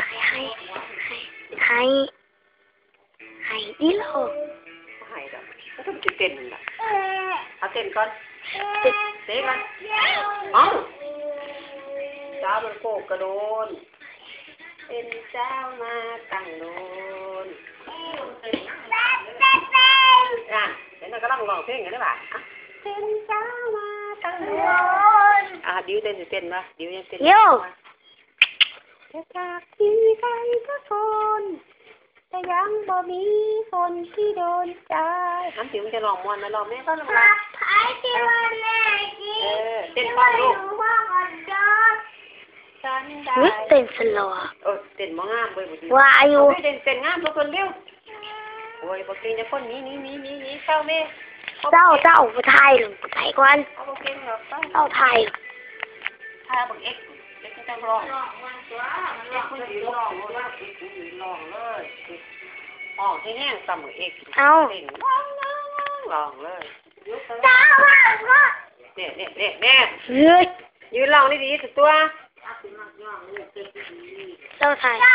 ໄຫ້ ໄຫ້ ໄຫ້ ໄຫ້ອີ່ຫຼໍ່ ບໍ່ໄຫ້ດອກ ມັນຕ້ອງຊິເຕັ້ນລະ ເອົາເຕັ້ນກ່ອນ ເຕັ້ນ ເຕັ້ນກ່ອນ ເອົ້າ ສາວມັນໂກກກະໂດນ ເປັນສາວມາຕັ້ງໂດນ ອ່າ ເຫັນແລ້ວກຳລັງຮ້ອງເພງຢູ່ເດ້ບາດ ເປັນສາວມາຕັ້ງໂດນ ອ່າ ດິວເຕັ້ນ ຊິເຕັ້ນບໍ່ ດິວຍັງເຕັ້ນຢູ່ ແຕ່ຈາກທີ່ໄກສະກົນ ແຕ່ຍັງບໍ່ມີຄົນທີ່ໂດນໃຈ ອັນຕິວມັນຈະຮ້ອງມ່ວນນະ ຮ້ອງແມ່ກ່ອນ ໃຜທີ່ວ່າແມ່ຊິ ເອີ ເຕັ້ນພ້ອມລູກ ອຸຍ ເຕັ້ນຊັ້ນລະວະ ເອີ ເຕັ້ນບໍ່ງາມເວີຍ ວ່າຢູ່ ເຕັ້ນ ເຕັ້ນງາມກວ່າເພິ່ນເດ້ ໂອ້ຍ ບໍ່ເກັ່ງຈັກຄົນ ໜີ ໜີ ໜີ ໜີ ເຊົາແມ່ ເຊົາ ເຊົາ ບໍ່ຖ່າຍ ໄປກ່ອນ ເອົາ ບໍ່ເກັ່ງດອກ ເຊົາ ເຊົາຖ່າຍ ຖ້າບັກເອັກ ເອັກມັນຈະຮ້ອງ ເອັກມັນຢືນຮ້ອງໂລດ ເອັກມັນຢືນຮ້ອງເລີຍ ຮ້ອງແຮງໆ ຊ້ຳບັກເອັກ ເອົ້າ ເຕັ້ນຮ້ອງ ຮ້ອງເລີຍ ແນ່ໆໆ ເຮີ້ຍ ຢືນຮ້ອງດີໆ ຕົວະ ເຊົາຖ່າຍ ເຊົາ